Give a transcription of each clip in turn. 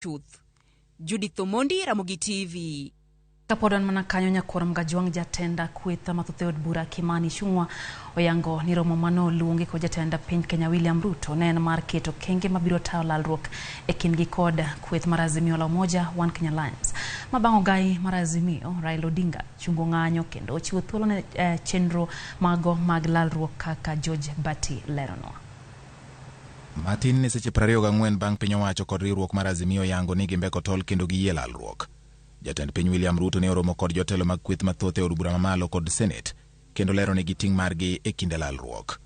Chuth. Judith Omondi, Ramogi TV. Kapod wan mana kanyo nyakwar Mgajwang' jatend kweth mathoth e od bura Kimani Ichung'wa oyango ni romo mane oluongi kod jatend piny Kenya William Ruto ne en mar keto okenge mabiro tayo lalruok e kindgi kod kweth mar Azimio la Umoja One Kenya Alliance. Ma bang' ogai mar Azimio Raila Odinga chungo ng'anyo kendo ochiwo thuolo ne chenro mago mag lalruok kaka George Bati leronwa. Matin ne seche 24 bang' piny owacho kod riwruok mar Azimio yango ni gimbeko tol kendo giyie lalruok. Jatend piny William Ruto ne oromo kod jotelo mag kweth mathoth e od bura mamalo kod Senate kendo lero negi ting' margi e kinde lalruok.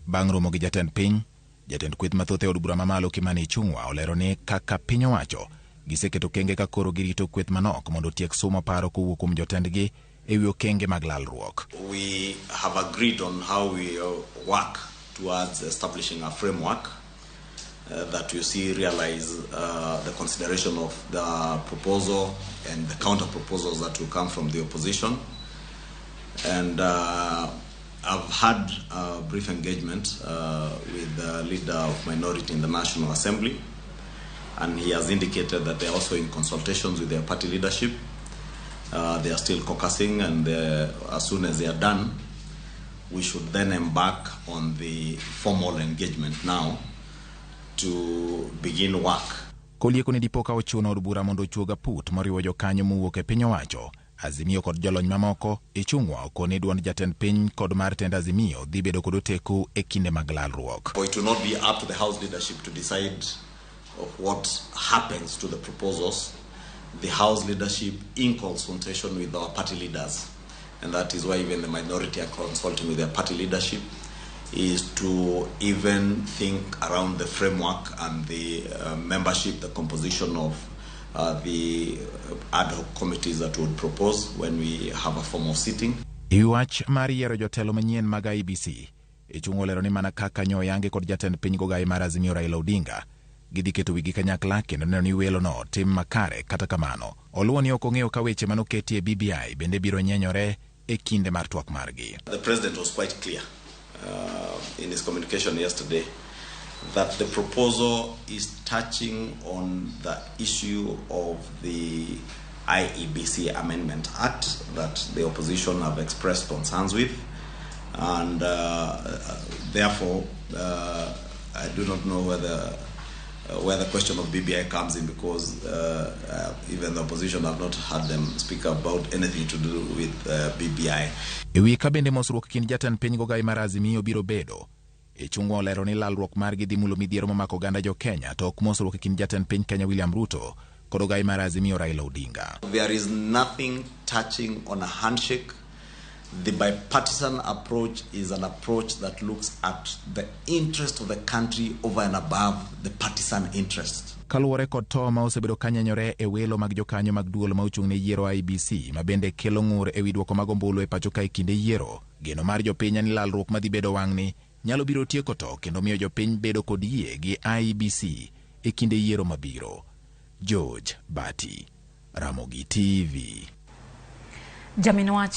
Bang' romo gi jatend piny, jatend kweth mathoth e od bura mamalo Kimani Ichung'wa olero ni kaka piny owacho giseketo okenge ka koro girito kweth manok mondo otiek sumo paro kowuok kuom jotendgi e wi okenge mag lalruok. We have agreed on how we work towards establishing a framework that will see realize the consideration of the proposal and the counter proposals that will come from the opposition. And I've had a brief engagement with the leader of minority in the National Assembly, and he has indicated that they are also in consultations with their party leadership. They are still caucusing, and as soon as they are done, we should then embark on the formal engagement now to begin work. Kolieko ni dipo ka ochuno od bura mondo ochuog aput moriwo jokanyo mowuok e piny owacho, Azimio kod jolony mamoko, Ichung'wa okoni duond jatend piny kod mar tend Azimio dhi bedo kod oteku e kinde mag lalruok. It will not be up to the House leadership to decide of what happens to the proposals. The House leadership, in consultation with our party leaders, and that is why even the minority are consulting with their party leadership, is to even think around the framework and the membership, the composition of the ad hoc committees that we would propose when we have a formal sitting. E wach mar yiero jotelo manyien mag IEBC, Ichung'wa olero ni mana kaka nyoyangi kod jatend piny gogai mar Azimio Raila Odinga, gidhi keto wigi kanyakla kendo neno ni welo no tim makare. Kata kamano, oluwo ni ok ong'eyo ka weche manoketi e BBI bende biro nyenyore e kinde mar twak margi. The president was quite clear in his communication yesterday that the proposal is touching on the issue of the IEBC Amendment Act that the opposition have expressed concerns with, and therefore I do not know whether where the question of BBI comes in, because even the opposition have not had them speak about anything to do with BBI. E wi ka bende mosruok kind jatend piny gogai mar Azimio biro bedo. Ichung'wa olero ni lalruok margi dhi mulo midhiero momako oganda jo Kenya to ok mosruok e kind jatend piny Kenya William Ruto kod ogai mar Azimio Raila Odinga. There is nothing touching on a handshake. The bipartisan approach is an approach that looks at the interest of the country over and above the partisan interest. Kaluwore kod to ma osebedo ka nyenyore e welo mag jokanyo mag duol ma ochung' ne yiero IEBC ma bende kelo ng'ur e wi duoko mag ombulu e pacho ka e kinde yiero, geno mar jopiny en ni lalruok madhi bedo wang'ni nyalo biro tieko to kendo miyo jopiny bedo kod yie gi IEBC e kinde yiero mabiro. George Bati, Ramogi TV. Jamin wach.